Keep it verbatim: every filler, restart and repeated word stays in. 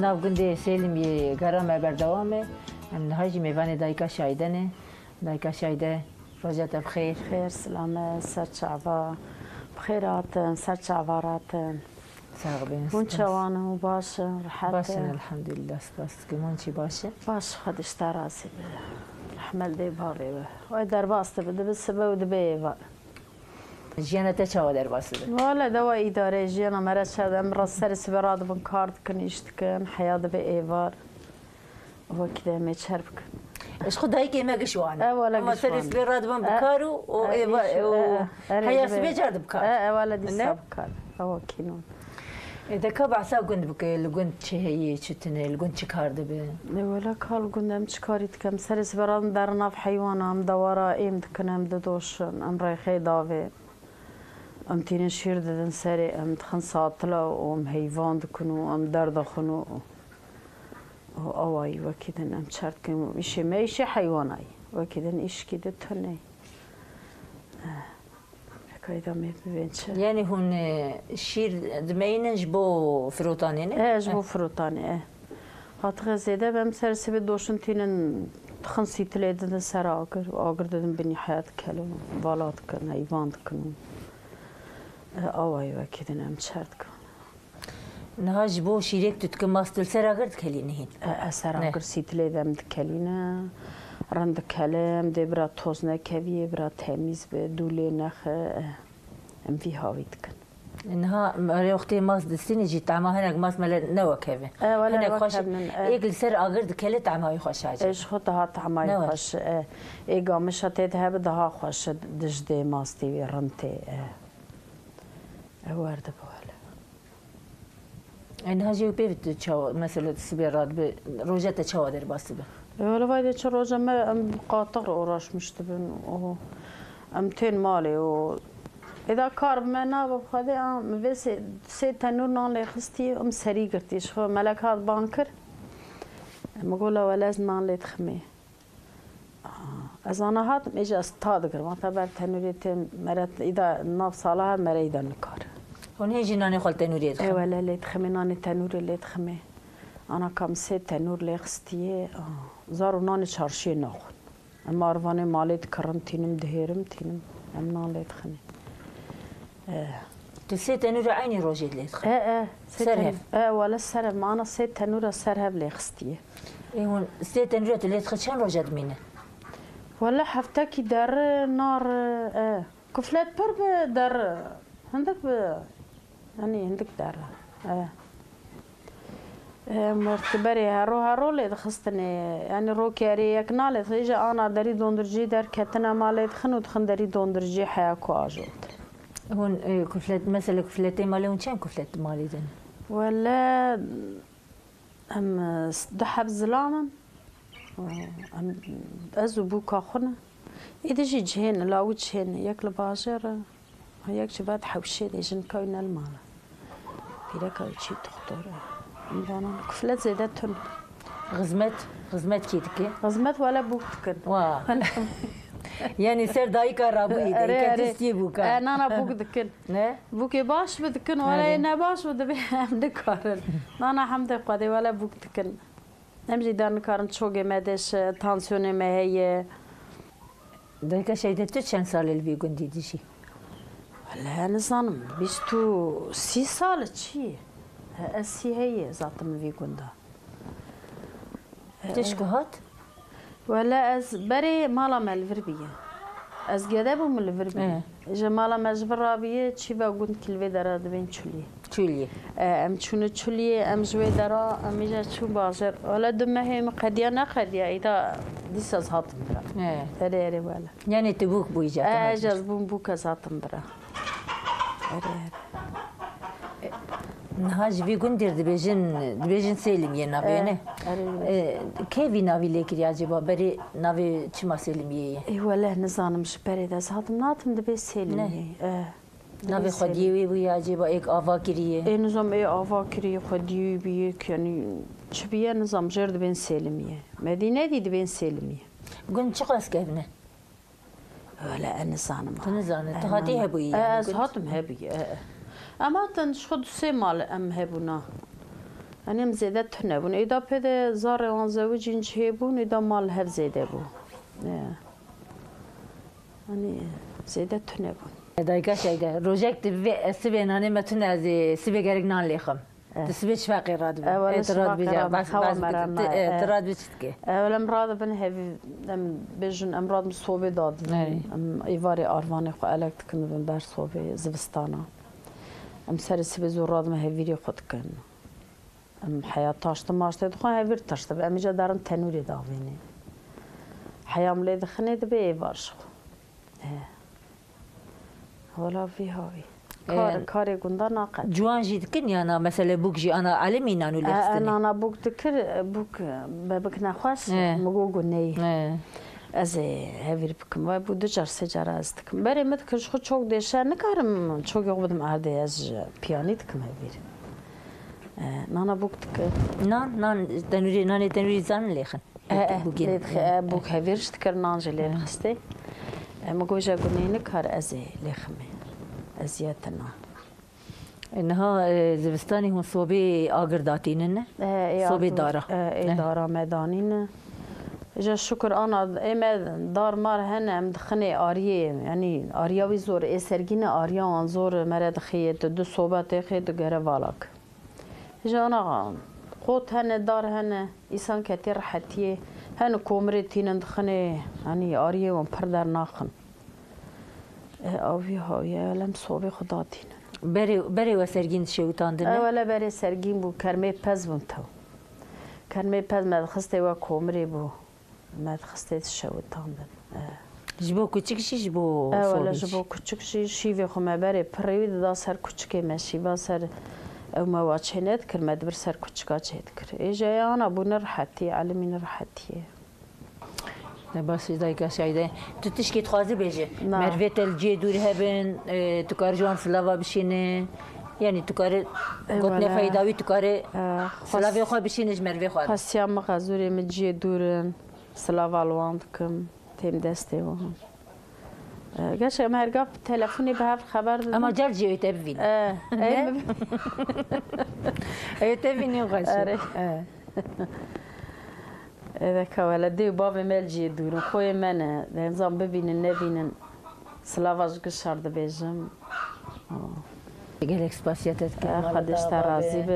Nav gundê Sêlimiyê gera me berdewam e. Em niha jî mêvanê dayika Şayde ne. Dayika Şayde, roja te bi xêr. Xêr, silamet, ser çava. Bi xêr hatin, ser çava ratin. Sax bin, Hûn spas. Çawan in, baş in, rehet Baş in, in? Elhamdülillah, spas dikim. Hûn çi baş in? Baş, Xwedê ji te razî be. Rehmel dê bavê we. Oy derbas dibe, dibe sibe û dibe êvar. Jiyana te çawa derbas dibe? Wele dewa îdare jiyana me re çawa, em rast serê sibe radibin, kar dikin, îş dikin, heya dibe êvar. Wekî de em ê çer bikin. Ji xwe dayikê me giş wan e. E, wele Ama giş serê wan e. Sibê radibin bi E, kar û, û e, êva-, îş, û e, e, erê heya dibe. Sibê car dibi kar. E, e, wele dîsa Ne? bi kar. Ewa kînon. E, de ka behsa gund bike, li gund çi heye, çi tune, li gund çi kar dibe? E, wele ka li gund em çi karî dikem? Serê sibê radin derin nav heywana, em dewara êm dikin, em didoşin, em rêxê davê. Em tînin şîr didin serê, em dixin satila û em heyvan dikin û em derdixin û, û awayî wekî din em çer dikin. Îşê me îşê heywanayî. Wekî din îşkî di tunê. Eh, hekayî da me bibên çi? Yanî hûn, e, şîr dimeyînin ji bo firotanê ne? E, ji bo Eh. firotanê, e. Hatixe zêde be em ser sibê doşin tînin, dixin sîtilê didin ser agir û agir didin binî heya dikelin û vala dikin, heyvan dikin û, e, awayî wekî din em çer dikin. Niha ji bo şîrêk tu dikin, mas tu li ser agir dikelî nihîn? E, e, ser Ne. agir sîtilê de em dikelîne, rind dikelim, dê bira toz nekeviyê, bira temîz be, dûlê nexe, e, em vî hawî dikin. Niha merê wextê mas distînê jî tema hinek mas mele ne wek hev e. E, wele Hinek ne wek xweş hev nin, e. Êk li ser agir dikele tema wî xweş e. E, ji xwe daha tema wî Ne wek. xweş e. Ê gamişa tê de hebe daha xweş e, dijdê mas tê wî rind tê, e. E, wer dibe wele. E, niha jê pê tu çawa, mesela tu sibê radibe, roja te çawa derbas dibe? E, wele vay de çi roja me em bi qatiq re uğraşmış dibin û em tên malê û êda kar bi me nabe bi xwedê, a, min vê sê, sê tenûr nan lê xistî, em serî girtî. Ji xwe Melek hat ban kir. Min got, "La wele ez nan lê diximê." A, ez ana hatim, êja ez ta digirim. Hata ber tenûrê tê mere îda nav sala her mere îda nikar. Hûn hê jî nanê xwe li tenûrê E, dixin? wele lê diximê, nanê tenûrê lê diximê. Ana kam sê tenûr lê xistiyê, a, zar û nanê çarşiyê naxwin. Em arvanê malê dikirin, tînim dihêrim, tînim, em nan lê dixinê. E. Tu sê tenûra eynî rojê lê dixin? E, e, sê Ser tenû-, hev? e, wele ser hev, me ana sê tenûra ser hev lê xistiye. Ê, hûn sê tenûra tu lê dixin çend roja dimîne? Wele heftekî derre, nar, e, kuflet pir bi derre, hindik bi, yanî hindik derre. E. Em wextî berê hero hero lê dixistinê, yanî rokê erê yek nalê, xêje ana derî dondircî derketine malê dixin û dixin derî dondircî heya ku ajot. Hûn, e, kuflet, mesela kufletê malê hûn çend kuflet malê din? Wele em, e, s-, du heb zilam in. Em, ez û bûka xwe ne. Êdî jî cihên, lawî cihên, yek li bajêr e, yek jî vat hewşê de, jinika wî ne li mal e. Pîreka wî çî doxtor e. Em vanan kuflet zêde tun. Xizmet, xizmet kî dike? Xizmet wele bûk dikin. Wa. Yanî ser dayika rabûyî de, Erê, erê. ketistiyê bûka. E, nana bûk dikin. Ne? Bûkê baş bi dikin, wele Erê. ne baş bi dibe em nikarin. Nana hemdê Xwedê wele bûk dikin. Em jî da nikarin çogê me deş, tansiyonê me heye. Dayika Şehîdê, tu çend sal e li vî gundî dijî? Wele nizanim, bîst û sî sal e çi ye? Ez sî heye zatim li vî gunda. Tu ji ku hat? Wele ez berê mala me li vir bîye. Ez gede bûm, li vir bîye. Ji mala me ji vir rabîye, çî ve gund ki li vê dera dibên Çulî. Çulî. E, em çûne Çulî, em ji wê dera, em îja çûn bajêr. Wele du mehê min qediya neqediya, îda dîsa ez hatim bira. He. Erê, erê, wele. Yanî tu bûk bûyî ca E, te ez bûm bûk ez hatim bira. Erê, erê. Niha ji vî gundê dibêjin, dibêjin Sêlimiyê navê, E, ne? erê, dibêjin. E, kê vî navî lê kiriya acaba? Berê navê çima Sêlimiyê ye? Ê, wele nizanim ji berê de ez hatim natim dibê Sêlimiyê. Ne. E, Navê dibê xwediyê Sêlimiyê. wê bûye acaba, êk ava kiriye? Ê, nizam ê ava kiriye, xwediyê wî bûye, yanî çi bûye nizam, jêr dibên Sêlimiyê. Medîne dî dibên Sêlimiyê. Gund çiqas kevn e? Wele ez nizanim. Tu nizanî, tu hatî hebûyî E, yanî ez gund? hatim hebûyî, e, e. Em hatin ji xwe du sê mal em hebûna. Yanî em zêde tune bûn. Êda pê de zarê wan zewicîn cihê bûn, êda mal hev zêde bû. E. Yanî zêde tune bûn. Dayika Şehîde, rojek tu vê sibê nanê me tune ez ê sibê gerek nan lêxim. Eh. Tu sibê çi feqê radibe? Ew, e, tu radibî, bas, hewa bas, me re tu, nayê, e, tu eh. Radibî çi dike? Ew, em radibin hevî, em bêjin, em radibin sobê dadin. Erê. Em êvarê arvanê xwe elek dikin, dibin ber sobê zivistana. Em serê sibê zû radibin hevîrê xwe dikin. Em heya taştê maştê dixwin, hevîr tişt dibe. Em îca darin tenûrê davênê. Heya em lê dixinê dibe êvar ji xwe. Eh. Wala vî havî. Kar, e, karê gunda naqet. Ciwan jî dikin ya na, mesele bûk jî ana elimî nan û lê xistinê? E, e, nana bûk dikir, bûk, bebik nexwest, e, mi got guneyî. E. Ez ê hevîr bikim. Ve bû du car, sê cara ez dikim. Berê min dikir, ji xwe çok dêşe nikarim, çok yok bidim erdê, ez ji piyanî dikim hevîr. E, nana bûk dikir. Nan, nan, tenûrê, nanê tenûrê zanin lêxin? E, e, bûkê lê dixe-, e, bûk hevîr ji dikir nan jî lê dixistê. E, min got, "Ja gunê nikar ez ê lêximê. Ez yete nan." E, niha, e, zivistanê hûn sobê agir datînin ne? E, e, sobê agir, dara. E, e, dara me danîne. Ja şukur ana, ê me dar mar hene, em dixinê ariyê, yanî ariya wî zor, ê sergîne ariya wan zor, mere dixiyê tu du sobe têxê tu gere valak. Ji ana qot hene, dar hene, îsan ketê rehetiyê. Hene komirê tînin dixinê, hanî ariyê wan pir dernaxin. E, avî hawiye, lem sobê xwe datînin. Berê, berê we sergîn dişewitandin, ne? Ewele berê sergîn bû, kermê pez bûn tew. Kermê pez me dixistê we komirê bû. Me dixistê dişewitandin. E. Ji bo kuçik jî, ji bo, e, wele, sobê jî? Ji bo kuçik jî, şîvê xwe me berê pirê wî dida ser kuçikê me, şîva ser ew me wa çê nedikir, me dibir ser kuçika çê dikir. Ê, je ana bû ne rehetî, elimî ne rehetiyê. Ne baş e, dayika Şehîde. Tu tişkî dixwazî bêje? Na. Mervê te li cihê dûr hebin, e, tu karî ji wan silava bişîne. Yanî tu karî, e, gotinê wele, xwe yê dawî tu karî, e, silavê xwe bişîne ji mervê xwe re. Xwestiya min xezûrê min cihê dûr in. Silava li wan dikim, têm destê wan. E, geş em her gaf telefonê bi hev xeber didin. Ema car cî ê te bivînin. E, ne? Ê te bînin xweş e. Erê. E. Ê deka wele dê û bavê me li cihê dûr in. Xweyê me ne. Denzan bibînin, nebînin. Silava ji gişar dibêjim. Gelek spasiya te dikim. E, Xwedê ji te razî be.